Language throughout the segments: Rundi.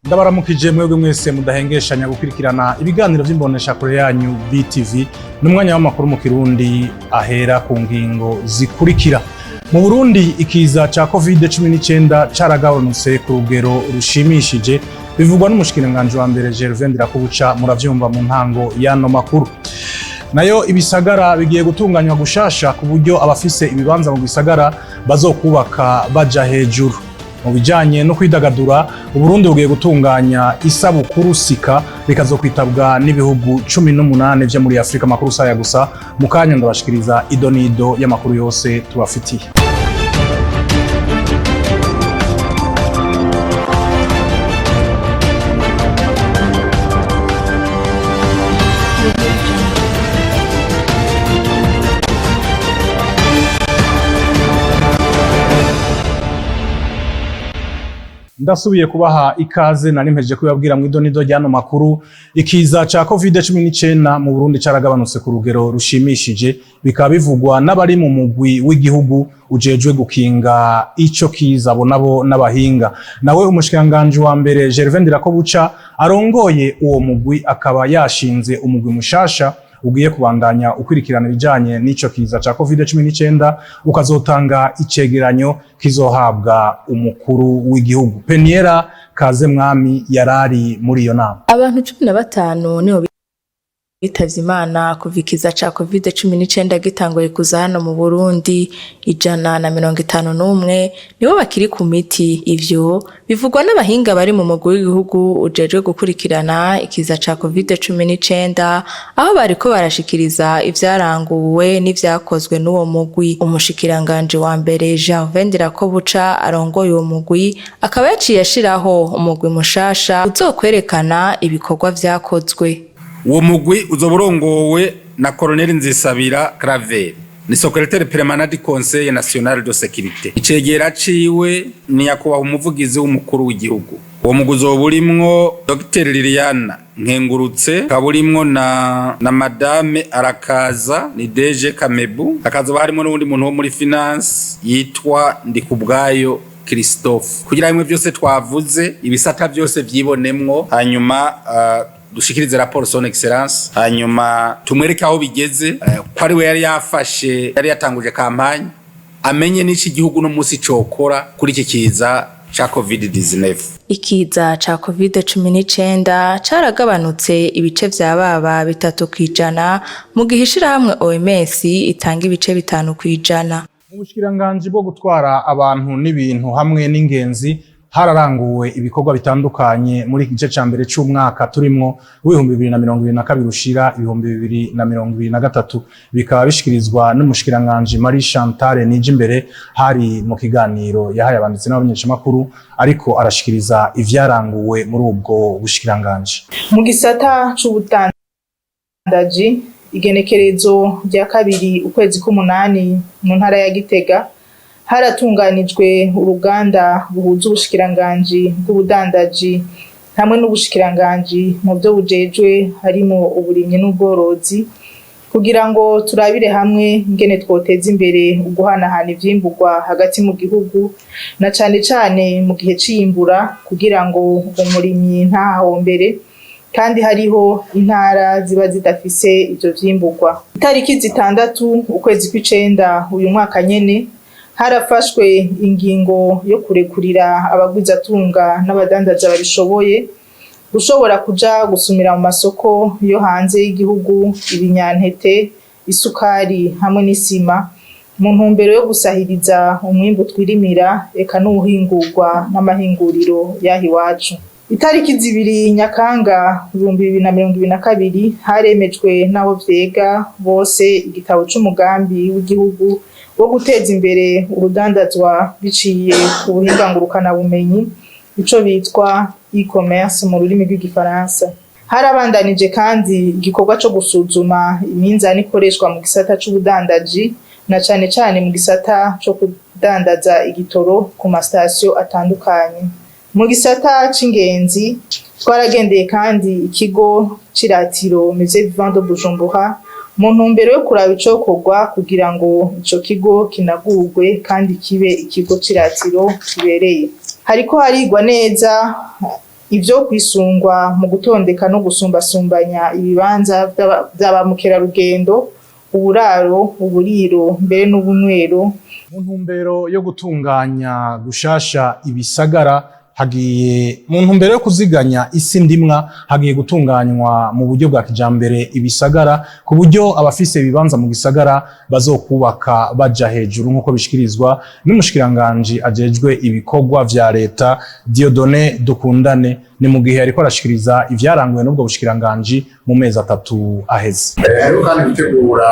Ndabaramukije mwebwe mwese mudahengeshanya gukurikirana ibiganiro vy'imboneshakure yanyu BTV. N'umwanya w'amakuru mu Kirundi ahera ku ngingo zikurikira. Mu Burundi, ikiza ca COVID-19 caragabanutse ku rugero rushimishije, bivugwa n'umushikiranganji wa mbere Gervais Ndirakobuca. Muravyumva mu ntango y'ano makuru. Nayo ibisagara bigiye gutunganywa gushasha ku buryo abafise ibibanza mu bisagara bazokubaka baja hejuru. Mu bijanye no kwidagadura, Uburundi bugiye gutunganya isabukuru sika, bikazokwitabwa n'ibihugu 18 vyo muri Afrika. Amakuru saya gusa, mu kanya ndabashikiriza idonido y'amakuru yose tubafitiye. Ndasubiye kubaha ikaze. Nari mpejeje kubabwira mu idonido ry'ano makuru, ikiza ca COVID-19 mu Burundi caragabanutse ku rugero rushimishije, bikaba bivugwa n'abari mu mugwi w'igihugu ujejwe gukinga ico kiza, abo nabo n'abahinga. Nawe umushikiranganji wa mbere Gervais Ndirakobuca arongoye uwo mugwi akaba yashinze umugwi mushasha ugiye kubandanya ukwirikirana ibijanye n'ico kiza ca COVID-19, ukazotanga icegeranyo kizohabwa umukuru w'igihugu. Peniera Kaze Mwami yarari muri iyo nama. Abantu 15 nibo bitavye Imana kuva ikiza ca COVID-19 gitanguye kuza hano mu Burundi. 151 nibo bakiri ku miti. Ivyo bivugwa n'abahinga bari mu mugwi w'igihugu ujejwe gukurikirana ikiza ca COVID-19, aho bariko barashikiriza ivyaranguwe n'ivyakozwe n'uwo mugwi. Umushikiranganji wa mbere Gervais Ndirakobuca arongoye uwo mugwi akaba yaciye ashiraho umugwi mushasha uzokwerekana ibikorwa vyakozwe. Uwo mugwi uzoba urongowe na Colonel Nzisabira Claver, ni secrétaire permanent du Conseil national de sécurité. Icegera ciwe ni nyakubahwa umuvugizi w'umukuru w'igihugu. Uwo mugwi uzoba urimwo Dr Liliana Nkengurutse, ukaba urimwo na Madame Arakaza, ni DG Kamebu, hakazoba harimo n'uwundi muntu wo muri finance yitwa Ndikubwayo Christophe, kugira bimwe byose twavuze, ibisata byose vyibonemwo, hanyuma dushikirize raporo Son Excellence, hanyuma tumwereke aho bigeze, ko ari we yari yafashe, yari yatanguje campagne, amenye n'iki gihugu no musi cokora kuri iki kiza ca COVID-19. Ikiza ca COVID-19 caragabanutse ibice vya baba 3%, mu gihe ishirahamwe OMS itanga ibice 5%. Mu bushikiranganji bwo gutwara abantu n'ibintu hamwe n'ingenzi hararanguwe ibikorwa bitandukanye muri iki gice ca mbere c'umwaka turimwo w'2022 ushira 2023, bikaba bishikirizwa n'umushikiranganji Marie Chantal Nijimbere. Hari mu kiganiro yahaye abanditsi n'abamenyeshamakuru, ariko arashikiriza ivyaranguwe muri ubwo bushikiranganji. Mu gisata c'ubudandaji, igenekerezo rya 2 ukwezi k'umunani, mu ntara ya Gitega haratunganijwe uruganda ruhuza ubushikiranganji bw'ubudandaji hamwe n'ubushikiranganji mu byo bujejwe harimo uburimyi n'ubworozi, kugira ngo turabire hamwe ingene twoteza imbere uguhanahana ivyimburwa hagati mu gihugu, na cane cane mu gihe c'iyimbura, kugira ngo umurimyi ntahombere kandi hariho intara ziba zidafise ivyo vyimburwa. Itariki 6 ukwezi kw'icenda uyu mwaka nyene, harafashwe ingingo yo kurekurira abagwizatunga n'abadandaza babishoboye gushobora kuja gusumira mu masoko yo hanze y'igihugu ibinyantete, isukari hamwe n'isima, mu ntumbero yo gusahiriza umwimbu twirimira eka n'uwuhingurwa n'amahinguriro y'aha iwacu. Itariki 2 Nyakanga 2022, haremejwe n'abo vyega bose igitabo c'umugambi w'igihugu wo guteza imbere urudandazwa biciye ku buhinga ngurukanabumenyi, ico bitwa e-commerce mu rurimi rw'igifaransa. Harabandanije kandi igikorwa co gusuzuma iminzani ikoreshwa mu gisata c'ubudandaji, na cane cane mu gisata co kudandaza igitoro ku masitasiyo atandukanye. Mu gisata c'ingenzi, twaragendeye kandi ikigo c'iratiro Musée Vivant de Bujumbura, mu ntumbero yo kuraba icokorwa kugira ngo ico kigo kinagurwe kandi kibe ikigo c'iratiro kibereye. Hariko harigwa neza Ivyo kwisungwa mu gutondeka no gusumbasumbanya ibibanza vya ba mukerarugendo, uburaro, uburiro, mbere n'ubunywero. Mu ntumbero yo gutunganya gushasha ibisagara hagiye, mu ntumbero yo kuziganya isi ndimwa, hagiye gutunganywa mu buryo bwa kijambere ibisagara, ku buryo abafise ibibanza mu gisagara bazokubaka baja hejuru, nk'uko bishikirizwa n'umushikiranganji ajejwe ibikorwa vya leta, Dieudonné Dukundane. Ni mu gihe ariko arashikiriza ivyaranguwe n'ubwo bushikiranganji mu mezi 3 aheze. Hariho kandi gutegura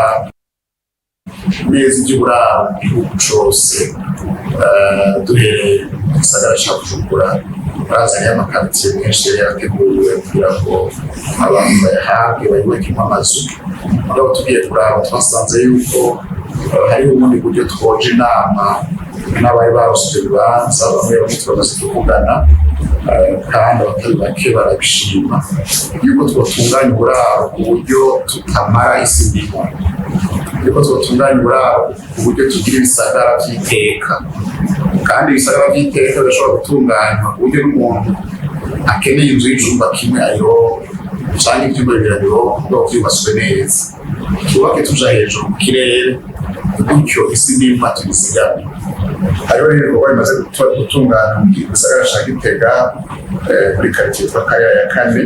neza iby'uburaro mu gihugu cose, duhereye mu gisagara ca Bujumbura. Barazanye ama quartiers menshi yari yarateguwe kugira ngo abantu bayahabwe, bayubakemo amazu. Mugabo tugiye kuraba, twasanze yuko hariho ubundi buryo twoja inama n'abari baronse ivyo bibanza. Bamwe bamwe turamaze kuvugana, kandi abatari bake barabishima yuko twotunganya uburaro ku buryo tutamara isi ndimwa, yuko twotunganya uburaro ku buryo tugira ibisagara vy'iteka. Kandi ibisagara vy'iteka birashobora gutunganywa ku buryo n'umuntu akeneye inzu y'icumba kimwe ayironka, canke ivyumba bibiri abironka, mugabo vyubatswe neza. Twubake tuja hejuru mu kirere, gutyo isi ndimwa tuyizigame. Hariho rero ibikorwa bimaze gutungana mu gisagara ca Gitega, muri quartier yitwa Kaya ya kane.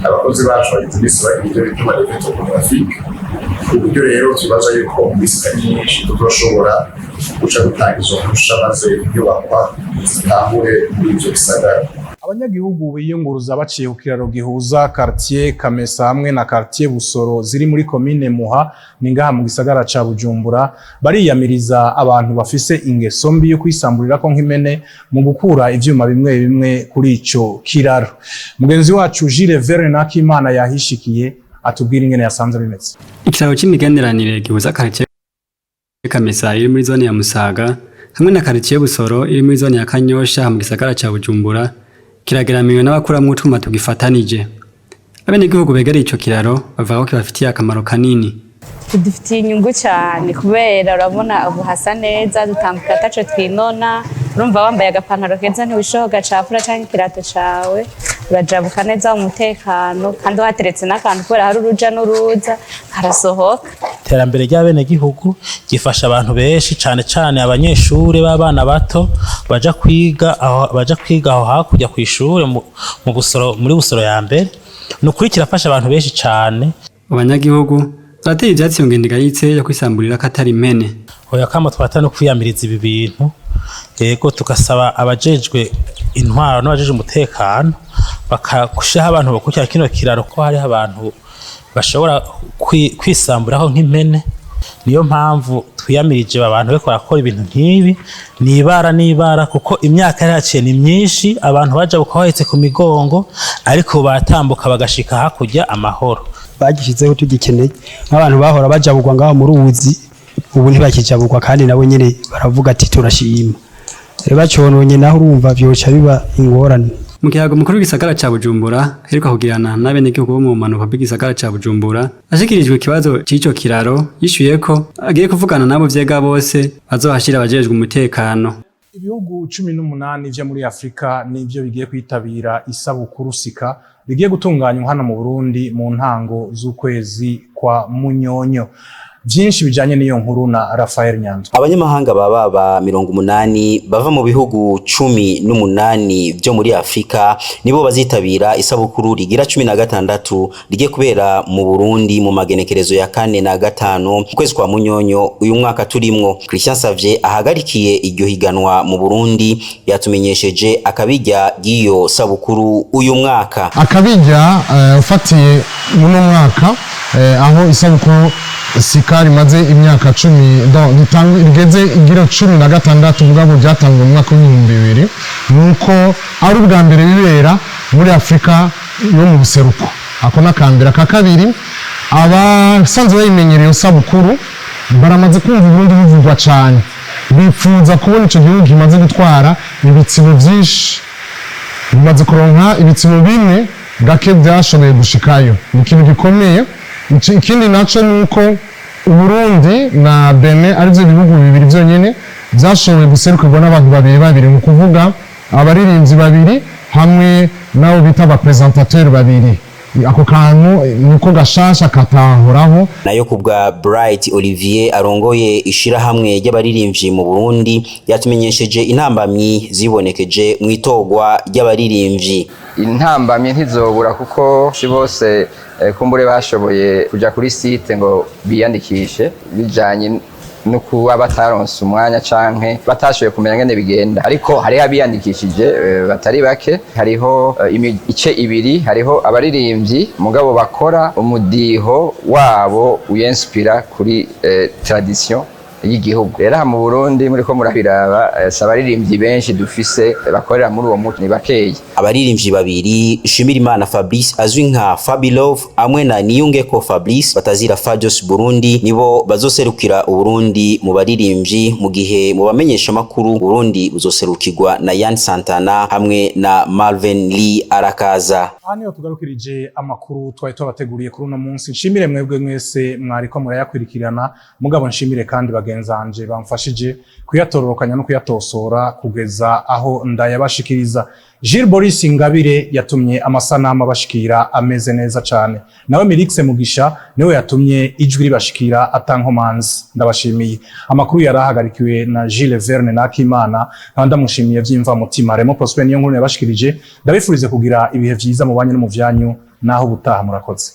Abakozi bacu bagize iminsi bagira ivyo bita relevé topographique, ku buryo rero tubaza yuko mu minsi itari myinshi tuzoshobora guca gutanga izo mpusha, maze inyubakwa zitangure muri ivyo bisagara. Abanyagihugu biyunguruza baciye ku kiraro gihuza quartier Kamesa hamwe na quartier Busoro ziri muri komine Muha, ni ngaha mu gisagara ca Bujumbura, bariyamiriza abantu bafise ingeso mbi yo kwisamburirako nk'impene mu gukura ivyuma bimwe bimwe kuri ico kiraro. Mugenzi wacu Gilles Verne Nakimana yahishikiye, atubwira ingene yasanze bimeze. Ikiraro c'imigenderanire gihuza quartier Kamesa iri muri zone ya Musaga hamwe na quartier Busoro iri muri zone ya Kanyosha mu gisagara ca Bujumbura kirageramiwe n'abakuramwo utwuma tugifatanije. Abenegihugu begereye ico kiraro bavuga ko kibafitiye akamaro kanini. Kidufitiye inyungu cyane, kubera urabona ubu hasa neza, dutambuka ataco twinona. Urumva wambaye agapantaro keza, ntiwishoho gacafura canke ikirato cawe, urajabuka neza mu mutekano, kandi wateretse n'akantu, kubera hari uruja n'uruza, harasohoka. Iterambere ry'abenegihugu gifasha abantu benshi, cane cane abanyeshure b'abana bato baja kwiga aho, baja kwiga aho hakurya kw'ishure mu Busoro, muri Busoro ya mbere. Ni ukuri kirafasha abantu benshi cane. Abanyagihugu barateye ivyatsi iyo ngendo igayitse yo kwisamburira ko atari impene. Oya, kamo twata no kwiyamiriza ibi bintu. Yego, tugasaba abajejwe intwaro n'abajejwe umutekano bakagushiraho abantu bakurikira kino kiraro, ko hariho abantu bashobora kwisamburaho nk'impene. Niyo mpamvu twiyamirije abantu bariko barakora ibintu nk'ibi. Ni ibara n'ibara, kuko imyaka yari yaciye ni myinshi, abantu baja bahetse ku migongo, ariko batambuka bagashika hakurya amahoro. Bagishyizeho tugikeneye. Nk'abantu bahora bajabugwa ngaho mu ruzi, ubu ntibakijabugwa, kandi nabo nyene baravuga ati turashima. Rero bacononye naho, urumva vyoca biba ingorane. Mu kiyago mukuru w'igisagara ca Bujumbura aheruka kugirana n'abenegihugu bo mu bumanuko bw'igisagara ca Bujumbura, ashikirijwe ikibazo c'ico kiraro, yishuye ko agiye kuvugana n'abo vyega bose, bazohashira abajejwe umutekano. Ibihugu 18 vyo muri Afrika nivyo bigiye kwitabira isabukuru Sika rigiye gutunganywa hano mu Burundi mu ntango z'ukwezi kwa Munyonyo. Vyinshi bijanye n'iyo nkuru na Rafael Nyanzo. Abanyamahanga baba ba 80 bava mu bihugu 18 vyo muri Afrika nibo bazitabira isabukuru rigira 16 rigiye kubera mu Burundi mu magenekerezo ya 4 na 5 ukwezi kwa Munyonyo uyu mwaka turimwo. Christian Savye ahagarikiye iryo higanwa mu Burundi yatumenyesheje akabijya ry'iyo sabukuru uyu mwaka. Akabijya ufatiye muno mwaka, aho isabukuru Sika rimaze imyaka 10, rigeze igira 16, mugabo byatanzwe mu mwaka w'2000, nuko ari ubwa mbere bibera muri Afurika yo mu buseruko. Ako n'akambere. Aka kabiri, abasanzwe bayimenyereye isabukuru baramaze kumva Uburundi bivugwa cyane, bipfuza kubona ico gihugu kimaze gutwara ibitsibo vyinshi, bimaze kuronka ibitsibo bine gake byashoboye gushikayo, ni ikintu gikomeye. Ikindi naco ni uko Uburundi na Benin arivyo bihugu bibiri vyonyene vyashoboye guserukirwa n'abantu babiri babiri, ni ukuvuga abaririmbyi babiri. Hamwe n'abo bita aba présentateurs babiri. Ako kantu niko gashasha katahoraho. Nayo kubwa Bright Olivier, arongoye ishirahamwe ry'abaririmbyi mu Burundi, yatumenyesheje intambamyi zibonekeje mu itorwa ry'abaririmbyi. Intambamyi ntizobura, kuko si bose kumbure bashoboye kuja kuri site ngo biyandikishe, bijanye no kuba bataronse umwanya canke batashoboye kumenya ngene bigenda. Ariko hariho abiyandikishije batari bake. Hariho imice ibiri: hariho abaririmbyi mugabo bakora umudiho wabo wiyenspira kuri tradition y'igihugu. Rero aha mu Burundi, muriko murabiraba, si abaririmbyi benshi dufise bakorera muri uwo muco, ni bakeyi. Abaririmbyi babiri, Shimirimana Fabrice azwi nka Fabilove hamwe na Niyungeko Fabrice batazira Fajos Burundi, nibo bazoserukira Uburundi mu baririmbyi, mu gihe mu bamenyesha makuru Burundi buzoserukirwa na Yan Santana hamwe na Marvin Lee Arakaza. Aha niho tugarukirije amakuru twari tubateguriye kuri uno munsi. Nshimire mwebwe mwese mwariko murayakurikirana, mugabo nshimire kandi bagenzanje bamfashije kuyatororokanya no kuyatosora kugeza aho ndayabashikiriza. Gilles Boris Ingabire yatumye amasanamu abashikira ameze neza cane, nawe Mirix Mugisha niwe yatumye ijwi ribashikira atankomanzi. Ndabashimiye. Amakuru yarahagarikiwe na Gilles Verne Nakimana, nkaba ndamushimiye vyimva mutima. Remo Prosper niyo nkuru yabashikirije. Ndabifurize kugira ibihe vyiza mu banyu no mu vyanyu. Naho ubutaha, murakoze.